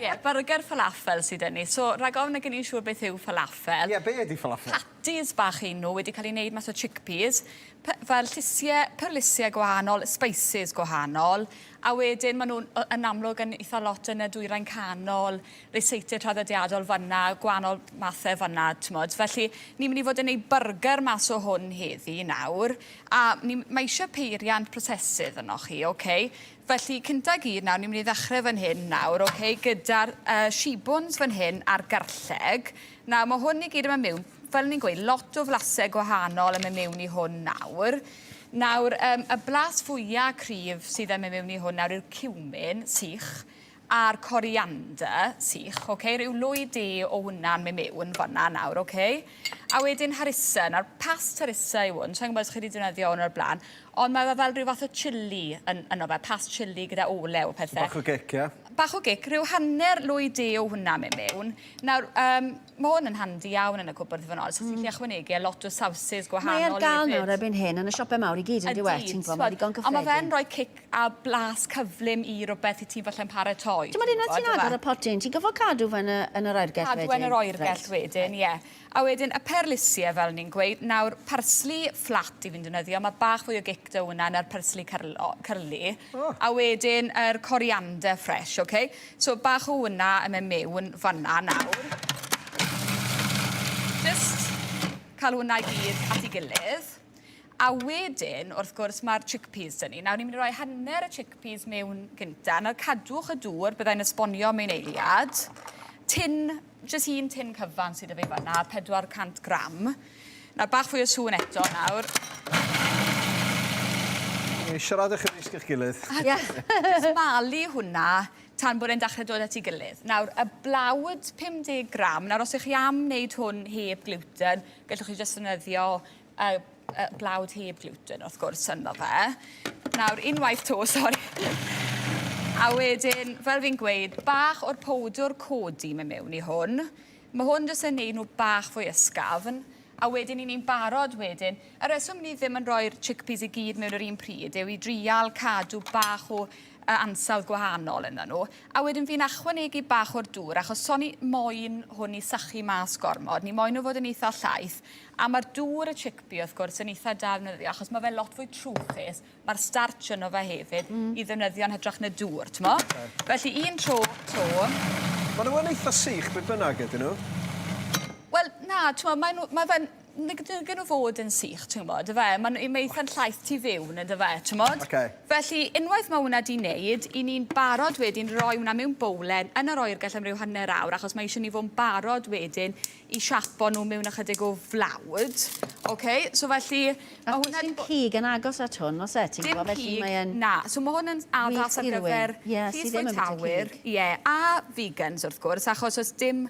Ie, byrgyr falafel sydd 'da ni. So, rhag ofn nag 'yn ni'n siŵr beth yw falafel. Ie, be ydi falafel? Patties bach 'yn nhw, wedi cael eu wneud mas o chickpeas, fel llysie, perlysie gwahanol, spices gwahanol, a wedyn maen nhw'n yn amlwg yn eitha lot yn y dwyrain canol, ryseitiau traddodiadol fan'na, gwahanol mathau fan'na, t'mod. Felly, ni'n mynd i fod yn neud byrgyr mas o hwn heddi nawr, a ni, mae eisiau peiriant prosesydd ynoch chi, ocê? Felly, cynta i gyd nawr, ni'n mynd i ddechrau fan hyn nawr, ocê, gyda'r uh, shibwns fan hyn a'r garlleg. Nawr, mae hwn i gyd yn mynd mewn, fel ni'n gweud, lot o flasau gwahanol yn mynd mewn i hwn nawr. Nawr, um, y blas fwyaf cryf sydd yn mynd mewn i hwn nawr yw'r cumin sych a'r coriander sych, ocê, rhyw lwy de o hwnna'n mynd mewn fan'na nawr, ocê. A wedyn harissa, nawr past harissa yw hwn, sa i'n gwybod os chi wedi defnyddio hwn o'r blaen, ond mae fe fel rhyw fath o chilli yn, yno fe, past chilli gyda olew a pethau. Bach o gic, ie? Bach o gic, rhyw hanner lwy de o hwnna mynd mewn. Nawr, um, mae hwn yn handi iawn yn y cwpwrdd i fod yn onest, achos ti'n gallu ychwanegu a lot o sauces gwahanol Mae ar gael hefyd. nawr erbyn hyn yn y siopau mawr i gyd, yn dyw e? Ti'n gwybod, mae'n ddigon Ond mae fe'n cyffredin. rhoi cic a blas cyflym i rywbeth i ti falle'n paratoi. Ti'n gwybod, unwaith ti'n agor y potyn, ti'n gorfod cadw fe yn y, yn yr oergell wedyn. Cadw yn yr oergell wedyn, ie. A wedyn y perlysiau, fel ni'n gweud. Nawr, parsli fflat i fi'n defnyddio. Mae bach fwy o gic 'da hwnna na'r parsli curly. Oh. A wedyn yr coriander fresh, oce? So bach o hwnna yn mynd mewn fan'na nawr. Just cael hwnna i gyd at ei gilydd. A wedyn, wrth gwrs, mae'r chickpeas 'da ni. Nawr, ni'n mynd i roi hanner y chickpeas mewn gynta. Nawr, cadwch y dŵr, byddai'n esbonio mewn eiliad. Tin, jyst un tin cyfan sydd 'da fi fan'na, 400 gram. Nawr, bach fwy o sŵn eto nawr. Ni'n siarad eich ymysg eich gilydd. Ie. Jyst malu hwnna tan bod e'n dechrau dod at ei gilydd. Nawr, y blawd 50 gram. Nawr, os ych chi am wneud hwn heb gluten, gallwch chi jyst ddefnyddio y, y blawd heb gluten, wrth gwrs, ynddo fe. Nawr, unwaith to, sori. A wedyn, fel fi'n gweud, bach o'r powdwr codi mynd mewn i hwn. Mae hwn jyst yn neud nhw bach fwy ysgafn. A wedyn, i ni'n barod wedyn. Y reswm ni ddim yn rhoi'r chickpeas i gyd mewn yr un pryd yw i drial cadw bach o ansawdd gwahanol ynddyn nhw. A wedyn fi'n ychwanegu bach o'r dŵr, achos so ni moyn hwn i sychu mas gormod. Ni moyn nhw fod yn eitha llaith. A ma'r dŵr y chickpea wrth gwrs yn eitha da ddefnyddio achos ma' fe lot fwy trwchus, ma'r starch yno fe hefyd i ddefnyddio yn hytrach na dŵr, t'mo'? Felly un tro 'to. Ma' nhw yn eitha sych be' bynnag ydyn nhw? Wel na, t'mo' mae nhw ma' fe'n nag nag 'yn nhw fod yn sych ti'n gwbod yfe? Ma'n mae eitha'n llaith tu fewn yndyfe, t'mod? Oce. Felly unwaith ma' hwnna 'di neud, 'yn ni'n barod wedyn roi hwnna mewn bowlen yn yr oergell am ryw hanner awr achos mae eisiau ni fod yn barod wedyn i siapo nhw mewn ychydig o flawd. Ok, so felly... Ma' hwnna... Dim cig yn agos at hwn, oes e? Ti'n gwybod, felly mae yn... Na, so mae hwn yn addas ar gyfer yeah, fwytawyr, ie, yeah, a vegans wrth gwrs, achos oes dim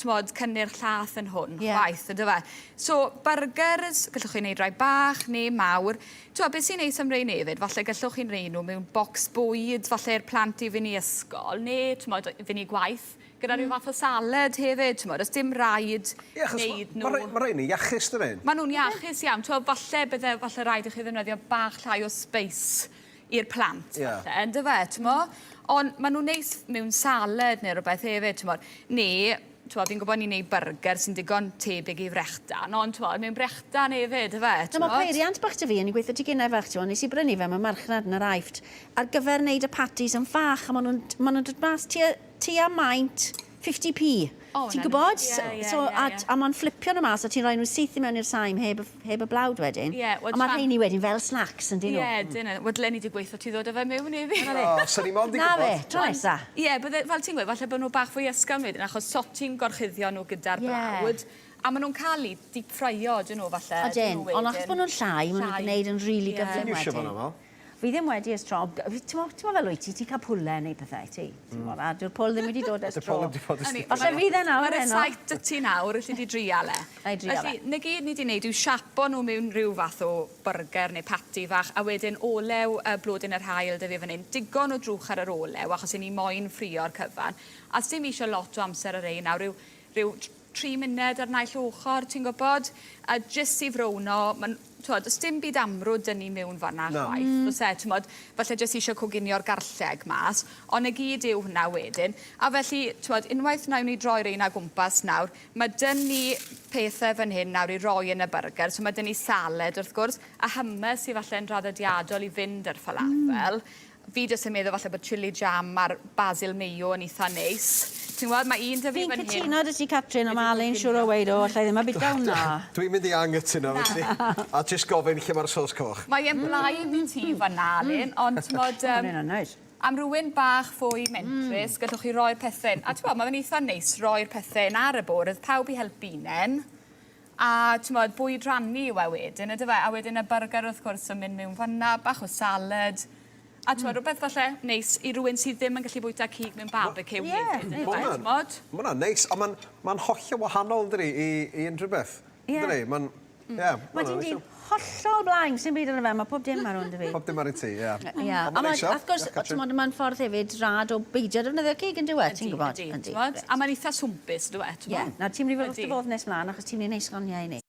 t'mod, cynnyrch llath yn hwn, yeah. chwaith, ynddo fe. So, burgers, gallwch chi wneud rhai bach neu mawr. T'mod, beth sy'n neis am rhein hefyd, falle gallwch chi wneud nhw mewn bocs bwyd, falle i'r plant i fynd i ysgol, neu, t'mod, fynd i gwaith. Gyda rhyw fath o salad hefyd, t'mod, does dim raid Ie, achos neud nhw. ma' rei- ma' rein yn iachus dydyn? Ma' nhw'n iachus iawn. T'mo' falle bydde falle raid i chi ddefnyddio bach llai o spice i'r plant Ie. falle, yndyfe, t'mo'? Ond ma' nhw'n neis mewn salad neu rywbeth hefyd, t'mod. Neu, t'mo' fi'n gwybod ni'n neud byrgyr sy'n digon tebyg i frechdan, ond t'mo' mewn brechdan hefyd, yfe, t'mod? Na, ma' peiriant bach 'da fi, o'n i'n gweithio teginau fach, t'mo', nes i brynu fe mewn marchnad yn yr Aifft ar gyfer neud y patties yn fach, a ma' nhw'n ma' nhw'n dod mas tua tua maint 50p. O, Ti'n na, gwybod? Ie, ie, So, ie, a, ie. a mae'n fflipio nhw mas a ti'n rhoi nhw syth i mewn i'r saim heb, y- heb y blawd wedyn. Ie, wel, a mae'r tra- rheini wedyn fel snacks yn dyn nhw. Ie, dyna. Wel, dylen ni 'di gweithio ti ddod â fe mewn i fi. O, swn i mond 'di Na fe, gwybod. tro nesa. Ie, bydde, fel ti'n gweud, falle bod nhw bach fwy ysgafn wedyn, achos so ti'n gorchuddio nhw gyda'r Ie. blawd. A maen nhw'n cael eu deep ffryio, dyn nhw, falle. Odyn, ond achos bod nhw'n llai, maen nhw'n Llai. gwneud yn rili Ie. gyflym Ti'n iwsio fo'n wedyn. aml? Fi ddim wedi ers tro. T'mo' t'mo' fel wyt ti, ti'n cael pwle neu pethau, ti? Ti'n gwbod, a dyw'r pwl ddim wedi dod ers Dyw tro. pwl ddim 'di bod ers Falle fydd e nawr Mae'r heno. recipe 'da ti nawr, elli di drial e. Na i drial e. Felly, 'na gyd ni 'di neud yw siapo nhw mewn rhyw fath o byrger neu pati fach, a wedyn olew yy blodyn yr haul 'da fi fan 'yn. Digon o drwch ar yr olew, achos 'yn ni moyn ffrio'r cyfan. A sdim isio lot o amser ar rhein nawr, ryw ryw 3 munud ar naill ochr, ti'n gwybod? A jyst i frowno, ma'n, t'mod, does dim byd amrwd 'da ni mewn fan'na Na. chwaith. Oes e, t'mod, falle jyst eisiau coginio'r garlleg mas, ond 'na gyd yw hwnna wedyn. A felly, t'mod, unwaith wnawn ni droi reina gwmpas nawr, mae 'dyn ni pethe fan hyn nawr i roi yn y byrger. So mae 'dyn ni salad, wrth gwrs, a hummus sy falle yn draddodiadol i fynd â'r falafel. Fi jyst yn meddwl falle bod chilli jam a'r basil mayo yn eitha neis. Ti'n gweld, mae un 'da fi Fi'n fan hyn. cytuno 'da ti, Catrin, ond mae Alun siŵr o weud, o, allai ddim a bita hwnna. Dwi'n mynd i anghytuno felly. A jyst gofyn lle mae'r sos coch. Mae e'n blaidd i ti fan'na, Alun, ond t'mod... Mae'n hynna'n neis. Am rywun bach fwy mentrus, gallwch chi roi'r pethe 'yn. A t'mod, ma' fe'n eitha neis roi'r pethe 'yn ar y bwrdd, pawb i helpu hunen. A t'mod, bwyd rannu yw e wedyn, yndyfe? A wedyn y byrger wrth gwrs yn mynd mewn fan'na, bach o salad. A t'mod, rhywbeth falle neis i rywun sydd ddim yn gallu bwyta cig mewn barbeciw hefyd, yndyfe, t'mod? Ma' hwnna'n neis, a ma'n ma'n hollol wahanol, yndydi, i i unrhyw beth. Ie. Yndydi? Ma'n, ie. Mae di'n dyn hollol blaen, sdim byd arno fe, mae pob dim ar hwn 'da fi. Pob dim ar ei ti, ie. Ie, a Ond ma'n ma' neis iawn. wrth gwrs, Diolch, Catrin. t'mod, mae'n ffordd hefyd rad o beidio defnyddio cig yn dyw e, ti'n gwybod? Ydi, t'mod? A mae'n eitha swmpus, yndyw e, t'mod? Ie, na ti'n mynd i fod wrth Ydi. dy fodd nes mlaen, achos ti'n mynd i neud sgoniau i ni.